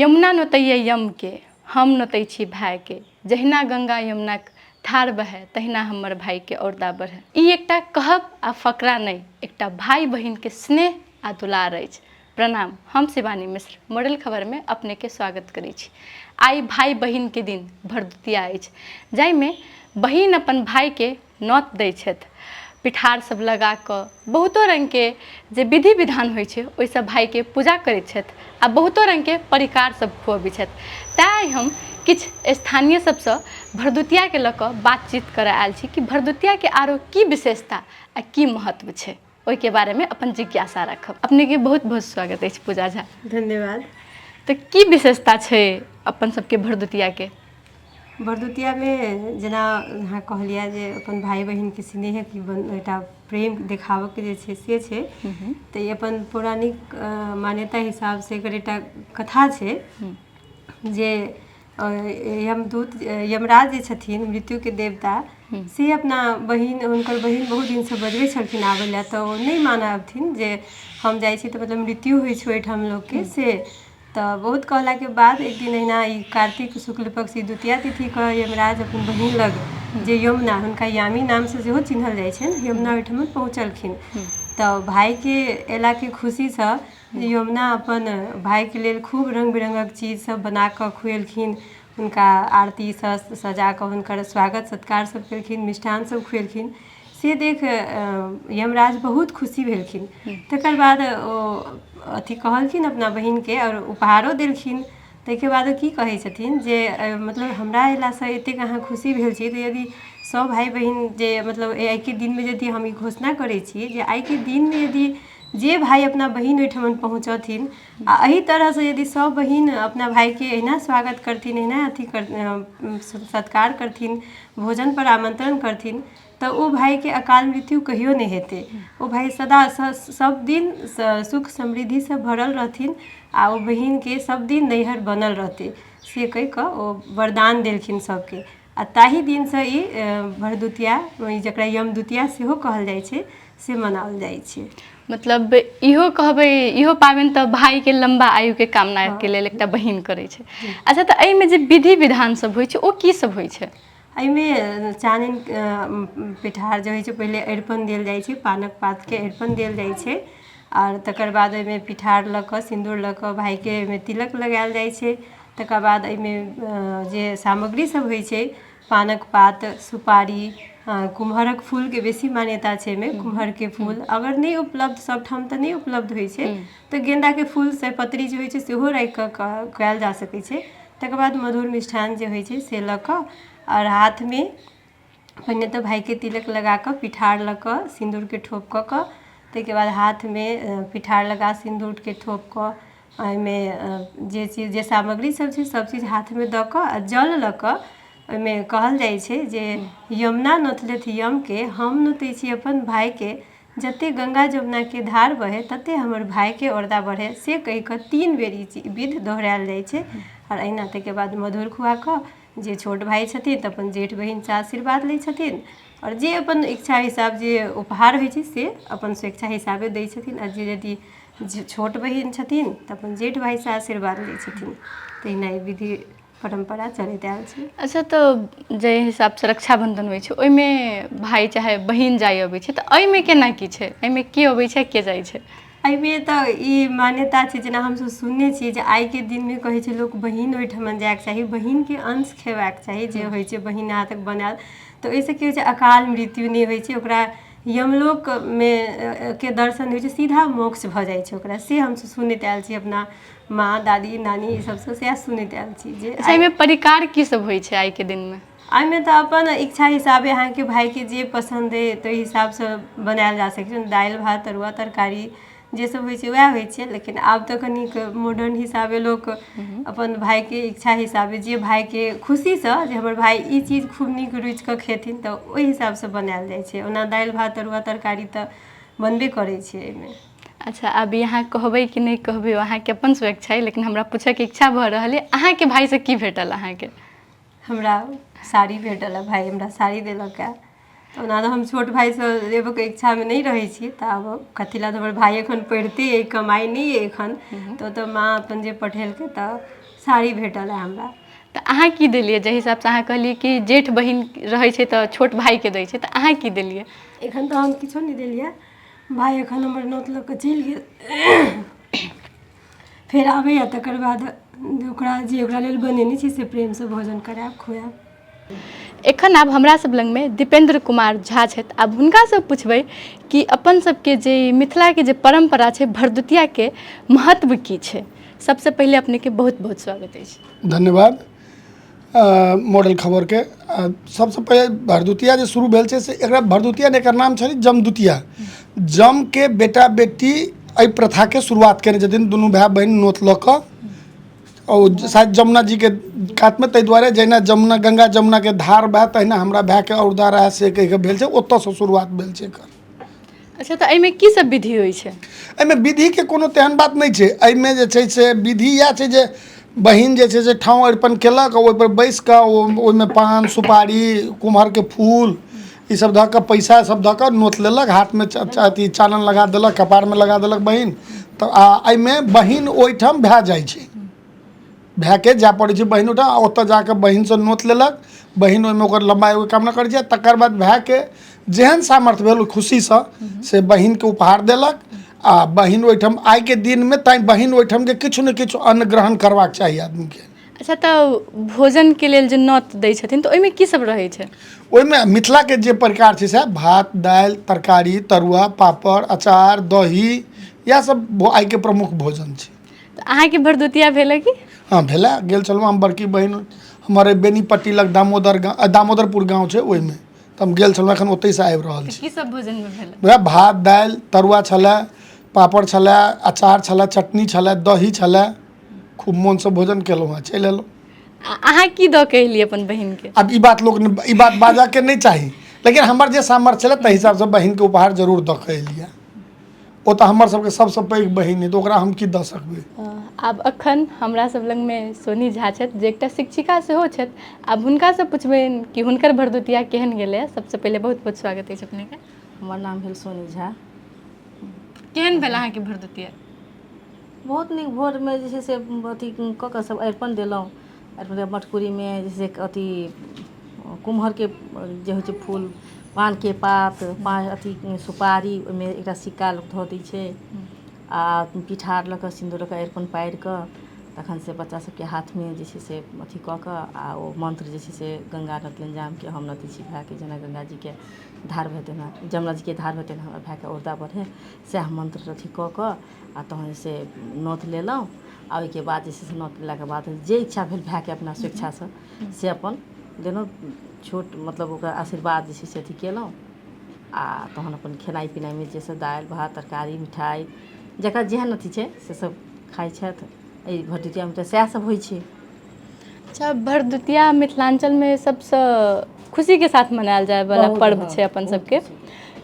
यमुना नोतैए यमके, हम नोतै छी भायके। जहिना गंगा यमुनाक धार बहै, तहिना हमर भाइके औरदा बढ़ै। ई एकटा कहब आ फकरा नहि, एकटा भाइ बहिनके स्नेह आ दुलार अछि। प्रणाम, हम शिवानी मिश्र मॉडल खबरमे अपनेके स्वागत करै छी। आइ भाइ बहिनके दिन भरदुतिया अछि, जाहिमे बहिन अपन भाइके नोत दै छथि। पिठार सब लगा कऽ बहुतो रङ्गके जे विधि विधान होइ छै, ओहिसँ भाइके पूजा करै छथि आ बहुतो रङ्गके परिकार सब खुअबै छथि। तैँ आइ हम किछु स्थानीय सबसँ भरदुतियाके लऽ कऽ बातचीत करऽ आयल छी कि भरदुतियाके आरो की विशेषता आ की महत्व छै, ओहिके बारेमे अपन जिज्ञासा राखब। अपनेके बहुत बहुत स्वागत अछि पूजा झा। धन्यवाद। तऽ की विशेषता छै अपन सबके भरदुतियाके? भरदुतियामे जेना अहाँ कहलियै जे अपन भाय बहिनके स्नेहके एकटा प्रेम देखाबऽके जे छै से छै, तऽ ई अपन पौराणिक मान्यता हिसाबसँ एकर एकटा कथा छै जे यमदूत यमराज जे छथिन, मृत्युके देवता, से अपना बहिन, हुनकर बहिन बहुत दिनसँ बजबै छलखिन आबै लए, तऽ ओ नहि मानथिन जे हम जाइ छी तऽ मतलब मृत्यु होइ छै ओहिठाम लोकके से। तऽ बहुत कहलाके बाद एक दिन अहिना ई कार्तिक शुक्ल पक्ष ई द्वितीया तिथिके यमराज अपन बहिन लग, जे यमुना, हुनका यामी नामसँ सेहो चिन्हल जाइ छनि, यमुना ओहिठाम पहुँचलखिन। तऽ भायके अयलाके खुशीसँ यमुना अपन भायके लेल खूब रङ्ग बिरङ्गक चीज सब बनाकऽ खुएलखिन, हुनका आरतीसँ सजाकऽ हुनकर स्वागत सत्कार सब केलखिन, मिष्ठान सब खुएलखिन। से देख यमराज बहुत खुशी भेलखिन। तकर बाद ओ अथी कहलखिन अपना बहिनके आओर उपहारो देलखिन। ताहिके बाद ओ की कहै छथिन जे मतलब हमरा अयलासँ एतेक अहाँ खुशी भेल छी, तऽ यदि सभ भाय बहिन जे मतलब आइके दिनमे यदि हम ई घोषणा करै छी जे आइके दिनमे यदि जे भाय अपना बहिन ओहिठमन पहुँचथिन आ एहि तरहसँ यदि सभ बहिन अपना भायके एहिना स्वागत करथिन, एहिना अथी कर सत्कार करथिन, भोजनपर आमन्त्रण करथिन, तऽ ओ भायके अकाल मृत्यु कहियो नहि हेतै। ओ भाय सदा सभ दिन सुख समृद्धिसँ भरल रहथिन आ ओ बहिनके सभ दिन नैहर बनल रहतै, से कहि कऽ ओ वरदान देलखिन सभके। आ ताहि दिनसँ ई भरदुतिया, जकरा यमदुतिया सेहो कहल जाइ छै, से मनाओल जाइ छै। मतलब इहो कहबै, इहो पाबनि तऽ भाइके लम्बा आयुके कामनाके लेल एकटा बहिन करै छै। अच्छा, तऽ एहिमे जे विधि विधान सब होइ छै, ओ की सब होइ छै? एहिमे चानन पिठार जे होइ छै, पहिले अरिपन देल जाइ छै, पानक पातके अरिपन देल जाइ छै, आओर तकर बाद ओहिमे पिठार लऽ कऽ, सिन्दूर लऽ कऽ भायके ओहिमे तिलक लगायल जाइ छै। तकर बाद एहिमे जे सामग्री सब होइ छै, पानक पात, सुपारी, कुम्हरक फूलके बेसी मान्यता छै एहिमे। कुम्हरके फूल अगर नहि उपलब्ध, सबठाम तऽ नहि उपलब्ध होइ छै, तऽ गेन्दाके फूल सयपत्री जे होइ छै सेहो राखि कऽ कयल जा सकै छै। तकर बाद मधुर मिष्ठान जे होइ छै से लऽ कऽ, आओर हाथमे पहिने तऽ भायके तिलक लगा कऽ, पिठार लऽ कऽ, सिन्दूरके ठोप कऽ कऽ, ताहिके बाद हाथमे पिठार लगा, सिन्दूरके ठोप कऽ, एहिमे जे चीज जे सामग्री सब छै सब चीज हाथमे दऽ कऽ आ जल लऽ कऽ ओहिमे कहल जाइ छै जे यमुना नोतलथि यमके, हम नोतै छी अपन भायके, जते गंगा जमुनाके धार बहे तते हमर भायके औरदा बढ़े, से कहि कऽ 3 बेर ई विध दोहरायल जाइ छै। आओर अहिना ताहिके बाद मधुर खुआ कऽ जे छोट भाय छथिन तऽ अपन जेठ बहिनसँ आशीर्वाद लै छथिन, आओर जे अपन इच्छा हिसाब जे उपहार होइ छै से अपन स्वेच्छा हिसाबे दै छथिन, आ जे यदि छोट बहिन छथिन तऽ अपन जेठ भायसँ आशीर्वाद लै छथिन। तहिना ई विधि परम्परा चलैत आयल छै। अच्छा, तऽ जाहि हिसाबसँ रक्षाबन्धन होइ छै ओहिमे भाय चाहे बहिन जाइ अबै छै, तऽ एहिमे केना की छै? एहिमे के अबै छै, के जाइ छै? एहिमे तऽ ई मान्यता छै, जेना हमसभ सुनने छियै जे आइके दिनमे कहै छै लोक बहिन ओहिठमन जायके चाही, बहिनके अंश खेबाक चाही, जे होइ छै बहिन हाथक बनायल, तऽ ओहिसँ की होइ छै, अकाल मृत्यु नहि होइ छै, ओकरा यमलोकमे के दर्शन होइ छै, सीधा मोक्ष भऽ जाइ छै ओकरा। से हमसभ सुनैत आयल छी अपना माँ, दादी, नानी ई सबसँ सएह सुनैत आयल छी जे। अच्छा, एहिमे परिकार की सब होइ छै आइके दिनमे? एहिमे तऽ अपन इच्छा हिसाबे अहाँके भायके जे पसन्द अइ ताहि हिसाबसँ बनायल जा सकै छै। दालि भात तरुआ तरकारी जे सब होइ छै वएह होइ छै, लेकिन आब तऽ कनिक मॉडर्न हिसाबे लोक अपन भायके इच्छा हिसाबे, जे भायके खुशीसँ जे हमर भाय ई चीज खूब नीक रुचिकऽ खेथिन, तऽ ओहि हिसाबसँ बनायल जाइ छै। ओना दालि भात तरुआ तरकारी तऽ बनबे करै छै एहिमे। अच्छा, अभी अहाँ कहबै कि नहि कहबै अहाँके अपन स्वेच्छा अइ, लेकिन हमरा पूछऽके इच्छा भऽ रहल अइ, अहाँके भायसँ की भेटल अहाँके? हमरा साड़ी भेटल हँ, भाय हमरा साड़ी देलक हँ। तऽ ओना तऽ हम छोट भायसँ लेबऽके इच्छामे नहि रहै छी, तऽ आब कथी लए, तऽ हमर भाय एखन पढ़िते अइ, कमाइ नहि अइ एखन, तऽ ओतऽ माँ अपन जे पठेलकै तऽ साड़ी भेटल है हमरा। तऽ अहाँ की देलियै? जाहि हिसाबसँ अहाँ कहलियै कि जेठ बहिन रहै छै तऽ छोट भाइके दै छै, तऽ अहाँ की देलियै? एखन तऽ हम किछो नहि देलियै। भाय एखन हमर नोत लऽ कऽ चलि गेल, फेर आबैए तकर बाद ओकरा जे ओकरा लेल बनेने छी से प्रेमसँ भोजन करायब, खुआयब। एखन आब हमरा सब लगमे दीपेंद्र कुमार झा छथि। आब हुनकासँ पुछबै कि अपन सबके जे मिथिलाके जे परम्परा छै भरदुतियाके महत्व की छै। सबसँ पहिले अपनेके बहुत बहुत स्वागत अछि। धन्यवाद। मॉडल खबरके सबसँ पहिले भरदुतिया जे शुरू भेल छै से एकरा भरदुतिया नहि, एकर नाम छलै जमदुतिया। जमके बेटा बेटी एहि प्रथाके शुरुआत केने छथिन, दुनू भाय बहिन नोत लऽ कऽ, ओ शायद जमुना जीके कातमे, ताहि दुआरे जहिना जमुना गंगा जमुनाके धार बहए तहिना हमरा भायके औरदा रहए से कहि कऽ भेल छै, ओतऽसँ शुरुआत भेल छै एकर। अच्छा, तऽ एहिमे की सब विधि होइ छै? एहिमे विधिके कोनो तेहन बात नहि छै। एहिमे जे छै से विधि इएह छै जे बहिन जे छै से ठाँव अरिपन केलक, ओहिपर बैसि कऽ ओहिमे पान सुपारी कुम्हरके फूल ईसब धऽ कऽ पैसा सब धऽ कऽ नोत लेलक, हाथमे अथी चानन लगा देलक, कपारमे लगा देलक बहिन। तऽ आ एहिमे बहिन ओहिठाम भए जाइ छै, भायके जाय पड़ै छै बहिन ओहिठाम, आ ओतऽ जाकऽ बहिनसँ नोत लेलक, बहिन ओहिमे ओकर लम्बा आयुके कामना करै छै। तकर बाद भायके जेहन सामर्थ्य भेल खुशीसँ से बहिनके उपहार देलक, आ बहिन ओहिठाम आइके दिनमे तैँ बहिन ओहिठामके किछु ने किछु अन्न ग्रहण करबाक चाही आदमीके। अच्छा, तऽ भोजनके लेल जे नोत दै छथिन तऽ ओहिमे की सब रहै छै? ओहिमे मिथिलाके जे प्रकार छै से भात दालि तरकारी तरुआ पापड़ अचार दही इएह सब आइके प्रमुख भोजन छै। तऽ अहाँके भरदुतिया भेलै कि? हँ भेलै, गेल छलहुँ हम। बड़की बहिन हमर बेनीपट्टी लग दामोदर गाँव, दामोदरपुर गाँव छै ओहिमे तऽ हम गेल छलहुँ, एखन ओतहिसँ आबि रहल छी। की सब भोजनमे भेलै? वएह भात दालि तरुआ छलै, पापड़ छलै, अचार छलै, चटनी छलै, दही छलै, खूब मोनसँ भोजन केलहुँ हँ, चलि एलहुँ। अहाँ की दऽ के एलियै अपन बहिनके? आब ई बात लोक ई बात बाजऽके नहि चाही, लेकिन हमर जे सामर्थ्य छलै ताहि हिसाबसँ बहिनके उपहार जरूर दऽ कऽ एलियै। ओ तऽ हमर सबके सबसँ पैघ बहिन अइ, तऽ ओकरा हम की दऽ सकबै। आब अखन हमरा सब लगमे सोनी झा छथि जे एकटा शिक्षिका सेहो छथि। आब हुनकासँ पुछबनि कि हुनकर भरदुतिया केहन गेलै। सबसँ पहिले बहुत बहुत स्वागत अछि अपनेके। हमर नाम भेल सोनी झा। केहन भेल अहाँके भरदुतिया? बहुत नीक। भोरमे जे छै से अथी कऽ कऽ सब अरिपन देलहुँ, अरिपन मटकुरीमे जे छै से अथी कुम्हरके जे होइ छै फूल, पानके पात, अथी सुपारी, ओहिमे एकटा सिक्का लोक धऽ दै छै, आ पिठार लऽ कऽ सिन्दूर लऽ कऽ अरिपन पारि कऽ तखन से बच्चा सबके हाथमे जे छै से अथी कऽ कऽ आ ओ मन्त्र जे छै से गंगा नदी जामके हम नदी छी भायके, जेना गंगाजीके धार बहै तहिना जमुना जीके धार बहै तहिना हमरा भायके औरदा बढ़ै, सएह मन्त्र अथी कऽ कऽ आ तहन से नोत लेलहुँ। आ ओहिके बाद जे छै से नोत लेलाके बाद जे इच्छा भेल भायके अपना स्वेच्छासँ से अपन देलहुँ, छोट मतलब ओकरा आशीर्वाद जे छै से अथी केलहुँ। आ तहन अपन खेनाइ पिनाइमे जे से दालि भात तरकारी मिठाइ जकरा जेहन अथी छै से सब खाइ छथि। एहि भरदुतियामे तऽ सएह सब होइ छै। अच्छा, भरदुतिया मिथिलाञ्चलमे सबसँ खुशीके साथ मनायल जायवला पर्व छै अपन सबके,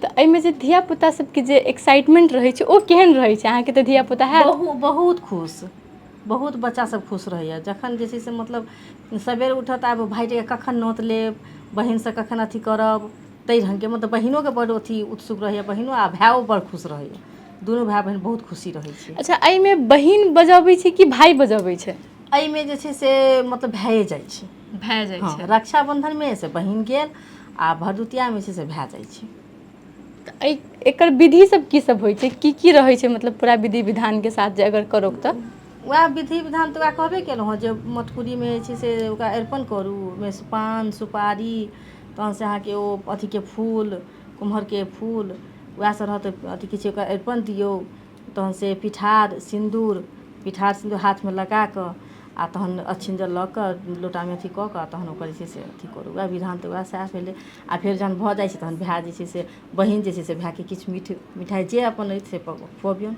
तऽ एहिमे जे धियापुता सबके जे एक्साइटमेंट रहै छै ओ केहन रहै छै? अहाँके तऽ धियापुता हैत। बहुत खुश, बहुत बच्चा सब खुश रहैए जखन जे छै से मतलब सबेर उठत, आब भाइके कखन नोत लेब, बहिनसँ कखन अथी करब, ताहि ढङ्गके मतलब बहिनोके बड्ड अथी उत्सुक रहैए बहिनो, आ भायो बड़ खुश रहैए, दुनू भाय बहिन बहुत खुशी रहै छै। अच्छा, एहिमे बहिन बजबै छै कि भाय बजबै छै? एहिमे जे छै से मतलब भाये जाइ छै। भाय जाइ छै। रक्षाबन्धनमे से बहिन गेल आ भरदुतियामे छै से भाय जाइ छै। तऽ एहि एकर विधि सब की सब होइ छै, की की रहै छै, मतलब पूरा विधि विधानके साथ जे अगर करो तऽ? वएह विधि विधान तऽ वएह कहबे केलहुँ हँ जे मटकुरीमे जे छै से ओकरा अरिपन करू, ओहिमे पान सुपारी, तहन से अहाँके ओ अथीके फूल, कुम्हरके फूल, वएह सब रहत, अथी की छै ओकरा अरिपन दियौ, तहन से पिठार सिन्दूर, पिठार सिन्दूर हाथमे लगा कऽ आ तहन अछिञ्जल लऽ कऽ लोटामे अथी कऽ कऽ तहन ओकर जे छै से अथी करू। वएह विधान तऽ वएह सएह भेलै। आ फेर जहन भऽ जाइ छै तहन भाय जे छै से बहिन जे छै से भायके किछु मीठ मिठाइ जे अपन अछि से खुअबियौन।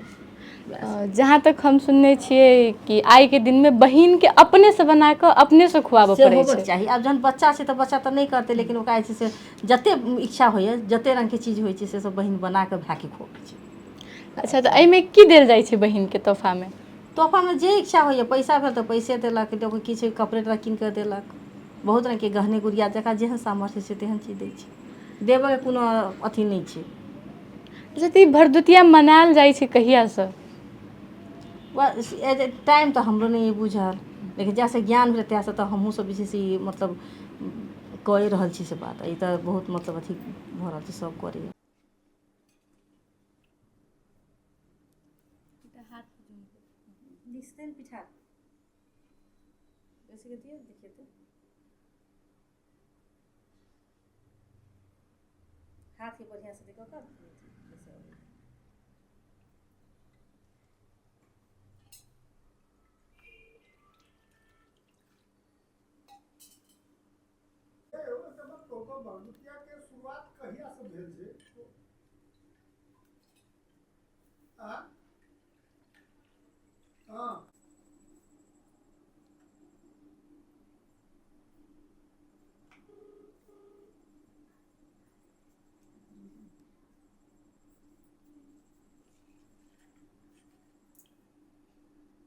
जहाँ तक हम सुनने छियै कि आइके दिनमे बहिनके अपनेसँ बना कऽ अपनेसँ खुआबऽ से पड़ै होबक छै। चाही। आब जहन बच्चा छै तऽ बच्चा तऽ नहि करतै, लेकिन ओकरा जे छै से जते इच्छा होइए, जते रङ्गके चीज होइ छै से सब बहिन बना कऽ भायके खुअबै छै। अच्छा, तऽ एहिमे की देल जाइ छै बहिनके तोहफामे? तोहफामे जे इच्छा होइए, पैसा भेल तऽ पैसे देलक, लोक किछु कपड़े लत्ता कीन कऽ देलक, बहुत रङ्गके गहने गुड़िया, जकरा जेहन सामर्थ्य छै तेहन चीज दै छै, देबऽके कोनो अथी नहि छै। अच्छा, तऽ ई भरदुतिया मनायल जाइ छै कहियासँ? टाइम तऽ हमरो नहि बुझल। लेकिन जहियासँ ज्ञान भेलै तहियासँ तऽ हमहूँसभ जे छै से ई मतलब कए रहल छी से बात। ई तऽ बहुत मतलब अथी भऽ रहल छै, सभ करैए। पिठार दियौ, देखियौ तऽ हाथके बढ़िआँसँ कऽ कऽ। भरदुतियाके शुरुआत कहियासँ भेल छै? आँ? हँ।